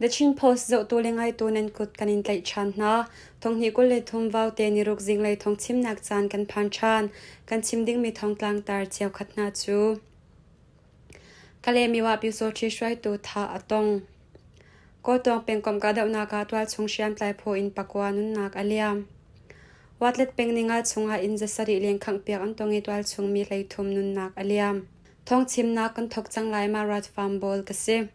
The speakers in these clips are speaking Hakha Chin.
The Chin Post zohtu le ngaitu nan kut kan in tlaih ṭhan hna. Thonghnih 23 vaute niruk zinglei thawngchimnak caan kan phan ṭhan. Kan chim dingmi thawngtlang tar cheukhat hna cu Kalemiwa Pyusawṭhi hruaitu thah a tong. Kawtawng pengkomh kahdohnak ah tualchung hriamtlai phaw in pakua nunnak a liam. Watlet peng ninga chungah inn zasarih leng khanghpiak an tong i tualchung mi 13 nunnak a liam. Thawngchimnak kan thawk cang lai ma Rat Farm Bawl ka si.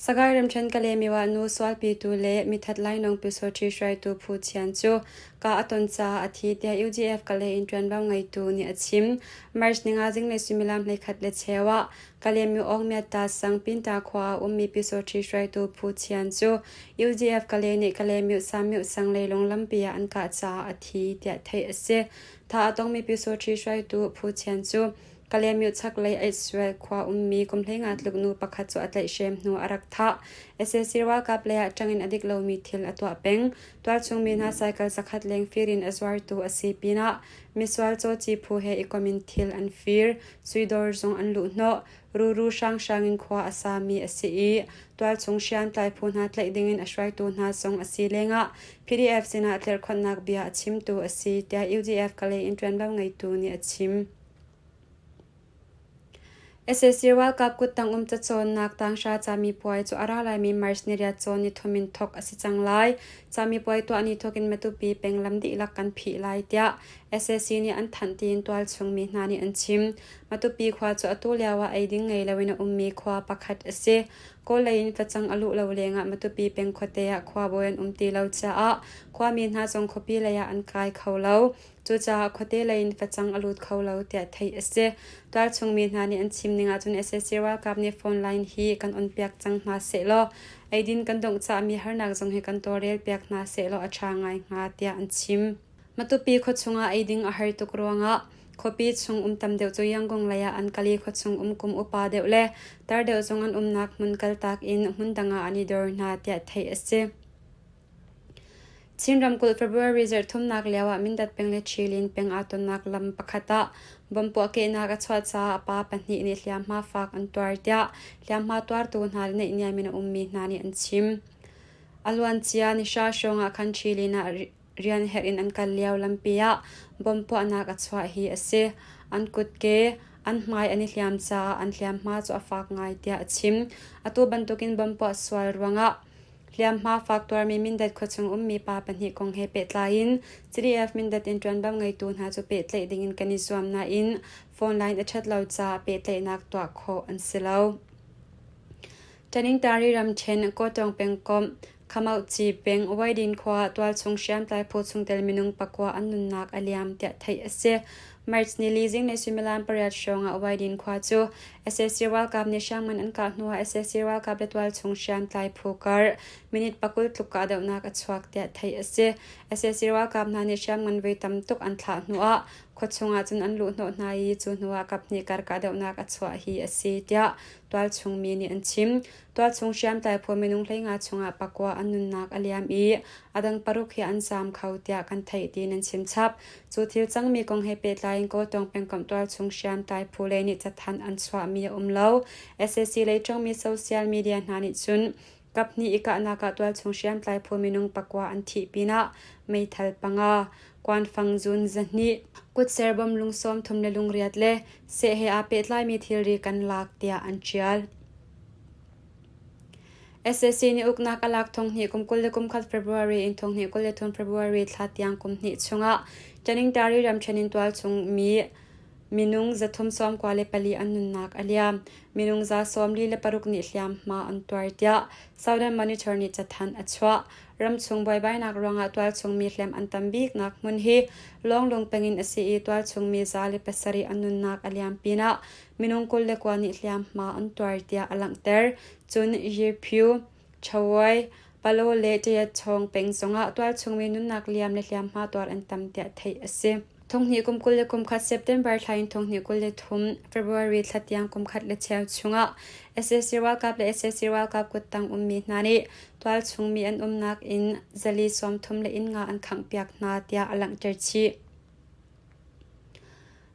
Sagaing ramṭhen Kalemiwa nu sualpitu le mithat lainawng Pyusawṭhi hruaitu Phu Chian cu ka a ton caah a thi tiah UGF Kalay in ṭuanvo ngeitu nih a chim. March ninga zinglei suimilam 11:15 ah Kalemiu Awngmyatta sang Pinta khua ah ummi Pyusawṭhi hruaitu Phu Chian cu UGF Kalay nih Kalemiu Samyu sang leilung lampi ah an kah caah a thi tiah theih a si. Thah a tongmi Pyusawṭhi hruaitu Phu Chian cu Kalemiu chaklei Aitsual khua ummi kum 15 tluk nu pakhat cu a tlaihhrem hnu a rak thah. Sac ralkap lei ah ṭang in a dik lomi thil a tuah peng. Tualchung mi hna cycle zakhat leng fir in a zuartu a si pinah misual cawci phu he i kom in thil an fir. Suidawr zong an luhhnawh. Ruru hranghrang in khua a sami a si i tualchung hriamtlai phu hna tlaih dingin a hruaitu hna zong a si lengah PDF sinah tlerhkhonhnak bia a chimtu a si tiah UDF Kalay in ṭuanvo ngeitu nih a chim. Sac ralkap kuttang um cacawnnak tanghra camipuai cu a ra laimi March niriat cawn nithum in thawk a si cang lai. Camipuai tuah ni thawk in Matupi peng lam dihlak kan phih lai tiah sac nih an thanh tiin tualchung mi hna nih an chim. Matupi khua cu atu lio ah eiding ngei loin a ummi khua pakhat a si. Kawl lei in facang a luh lo lengah Matupi peng khuate ah khuabawi an um ti lo caah khuami hna zong khuapi lei ah an kai kho lo. Cucaah khuate lei in facang a lut kho lo tiah theih a si. Tualchung mi hna nih an chim ning ahcun sac ralkap nih phone line hi kan on piak cang hna sehlaw eidin kan dongh cahmi harnak zong hi kan tawlrelpiak hna sehlaw a ṭha ngai hnga tiah an chim. Matupi khuachung ah eiding a har tuk ruangah khuapi chung um tam deuh cu Yangon lei ah an kal i khuachung um kum upa deuh le tar deuh zong an umnak hmun kaltak in hmundang ah an i dor hna tiah theih a si. Chin ramkulh February zarhthumnak lio ah Mindat peng le Ṭhilin peng aa tonnak lam pakhat ah bomb puahkehnak a chuah caah a pa pahnih nih hliamhma fak an tuar tiah hliamhma tuartu hna le naihniam in a ummi hna nih an chim. A luancia nihra hrawng ah khan Ṭhilin ah rian herh in an kal lio lampi ah bomb puahnak a chuah hi a si. An kutke, an hmai an i hliam caah an hliamhma cu a fak ngai tiah a chim. Atu bantukin bomb puah sual ruangah Hliamhma fak tuarmi Mindat khuachung ummi pa pahnih kong he pehtlai in CDF Mindat in ṭuanvo ngeitu hna cu pehtlaih dingin kan i zuam nain phone line a ṭhat lo caah pehtlaihnak tuah khawh an si lo. Taningtari ramṭhen Kawtawng pengkomh Khamauhci peng Waidin khua tualchung hriamtlai phu chungtel minung pakua an nunnak a liam tiah theih a si. March nili zinglei suimilam pariat hrawng ah Waidin khua cu sac ralkap nih hriamngan an kah hnuah sac ralkap le tualchung hriamtlai phu kar minute 20 tluk kahdohnak a chuak tiah theih a si. Sac ralkap hna nih hriamngan voi tam tuk an thlah hnuah khuachung ah cun an luhhnawh hna i cu hnuah kaphnih kar kahdohnak a chuah hi a si tiah tualchung mi nih an chim. Tualchung hriamtlai phu minung 15 chungah pakua an nunnak a liam i a dang paruk hi an zaam kho tiah kan theih tiin an chim chap. Cu thil cangmi kong he pehtlai in Kawltawng pengkomh tualchung hriamtlai phu lei nih cathanh an chuahmi a um lo. Sac lei ṭongmi social media hna nih cun kaphnih i kahnak ah tualchung hriamtlai phu minung pakua an thih pinah meithal panga, kuanfang zun 200, kutser bom lung 30 le lungriat le seh he aa pehtlaimi thilri kan lak tiah an ṭial. Sac nih uknak a lak thonghnih kum 21 February in thonghnih 23 February thla tiang kum hnih chungah Taningtari ramṭhen in tualchung mi minung 394 an nunnak a liam. Minung 46 nih hliamhma an tuar tiah Southern Monitor nih cathanh a chuah. Ramchung buaibainak ruangah tualchung mi hliam an tam biknak hmun hi Lawnglung pengin a si i tualchung mi 107 an nunnak a liam pinah minung 29 nih hliamhma an tuar tiah a langhter. Cun Yepyu, Chawai, Palo le Tayatchawng peng zongah tualchungmi nunnak liam le hliamhma tuar an tam tiah theih a si. Thonghnih kum 21 September thla in thonghnih 23 February thla tiang kum khat le cheu chungah sac ralkap le sac ralkap kuttang ummi hna nih tualchung mi an umnak inn 430 le inn nga an khanghpiak hna tiah a langhter chih.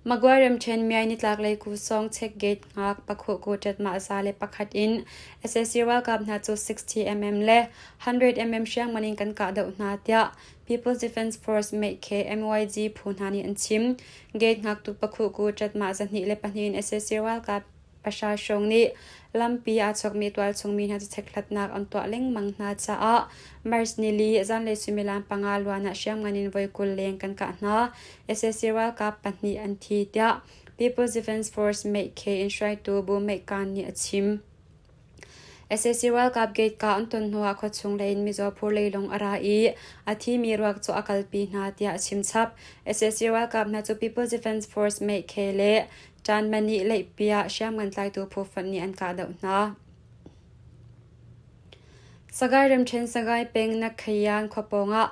Magway ramṭhen Myay nitlaklei Kusawng check gate hngak Pakhuh Kuṭat mahza le pakhat in sac ralkap hna cu 60mm le 100mm hriamngan in kan kahdoh hna tiah People's Defense Force Meikhe MYG phu hna nih an chim. Gate hngaktu Pakhuh Kuṭat mah 202 in sac ralkap Pahra hrawng nih lampi aa chawkmi tualchung mi hna cu chekhlatnak an tuah lengmang hna caah March nili zanlei suimilam 5 luan ah hriamngan in voi 20 leng kan kah hna. Sac ralkap pahnih an thi tiah People's Defense Force Meikhe in hruaitu Bu Meihkan nih a chim. Sac ralkap gate ka an ton hnuah khuachung lei in mizaw phur leilung a ra i a thimi ruak cu a kalpi hna tiah a chim chap. Sac ralkap hna cu People's Defense Force Meikhe le Ṭanmani leihpi ah hriamngan tlaitu phu fonh nih an kahdoh hna. Sagaing ramṭhen Sagaing peng Nakhayan khua pawngah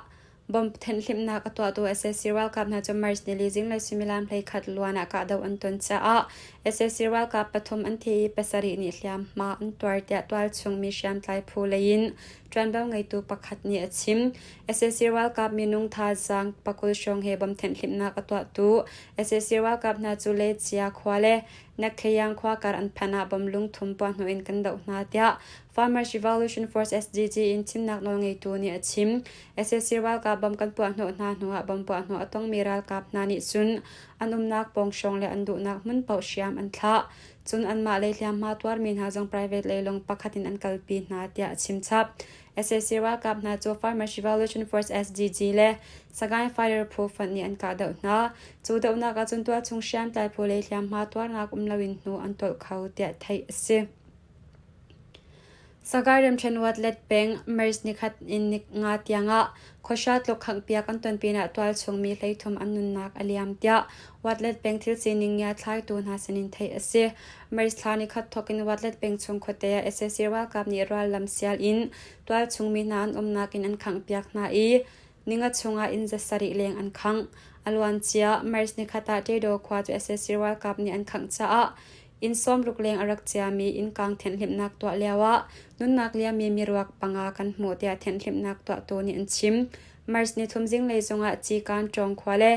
bomb thenhhlimhnak a tuahtu sac ralkap hna cu March nili zinglei suimilam 11 luan ah kahdoh an ton caah sac ralkap pathum an thi i pasarih nih hliamhma an tuar tiah tualchung mi hriamtlai phu lei in ṭuanvo ngeitu pakhat nih a chim. Sac ralkap minung thazaang pakul hrawng he bomb thenhhlimhnak a tuahtu Sac ralkap hna cu Lecia khua le Nakkhayang khua kar an phanh ah bomb lungthum puahhnawh in kan doh hna tiah Farmers Revolution Force SDG in chimnak nawlngeitu nih a chim. Sac ralkap bomb kan puahhnawh hna hnuah bomb puahhnawh a tongmi ralkap hna nih cun an umnak pawng hrawng le an duhnak hmun paoh hriam an thlah. Cun anmah lei hliamhma tuarmi hna zong private leilung pakhat in an kalpi hna tiah a chim chap. Sac ralkap hna cu Farmers Revolution Force SDG le Sagaing Fire phu fonh nih an kahdoh hna. Cu dohnak ah cun tualchung hriamtlai phu lei hliamhma tuarnak um loin hnu an tawlh kho tiah theih a si. Sagaing ramṭhen Watlet peng March nikhat in ninga tiangah khuahra tluk khanghpiak an ton pinah tualchung mi 33 an nunnak a liam tiah Watlet peng thil sining ngiathlaitu hna sinin theih a si. March thla nikhat thawk in Watlet peng chung khuate ah sac ralkap nih rallam sial in tualchung mi hna an umnak in an khanghpiak hna i ninga chungah inn 700 leng an khangh. A luancia March nikhat ah Ṭedaw khua cu sac ralkap nih an khangh caah inn 60 leng a rak ciami innkang thenhhlimhnak tuah lioah nunnak liammi miruak panga kan hmuh tiah thenhhlimhnak tuahtu nih an chim. March nithum zinglei zongah Cikan Ṭawng khua le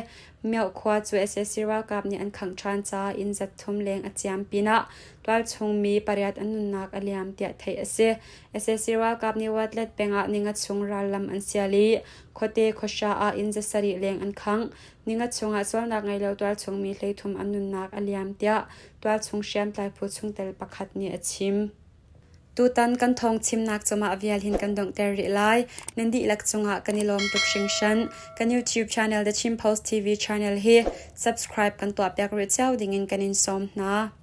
Mioh khua cu sac ralkap nih an khangh ṭhan caah inn 300 leng a ciam pinah tualchung mi pariat an nunnak a liam tiah theih a si. Sac ralkap nih Watlet peng ah ninga chung rallam an sial i khuate khuahra ah inn 700 leng an khangh. Ninga chungah sualnak ngei lo tualchung mi 33 an nunnak a liam tiah tualchung hriamtlai phu chungtel pakhat nih a chim. Tutan kan thawng chimnak cu mah vial hin kan donghter rih lai. Nan dihlak cungah kan i lawm tuk hringhran. Kan YouTube channel The Chin Post TV channel hi subscribe kan tuahpiak rih cio dingin kan in sawm hna.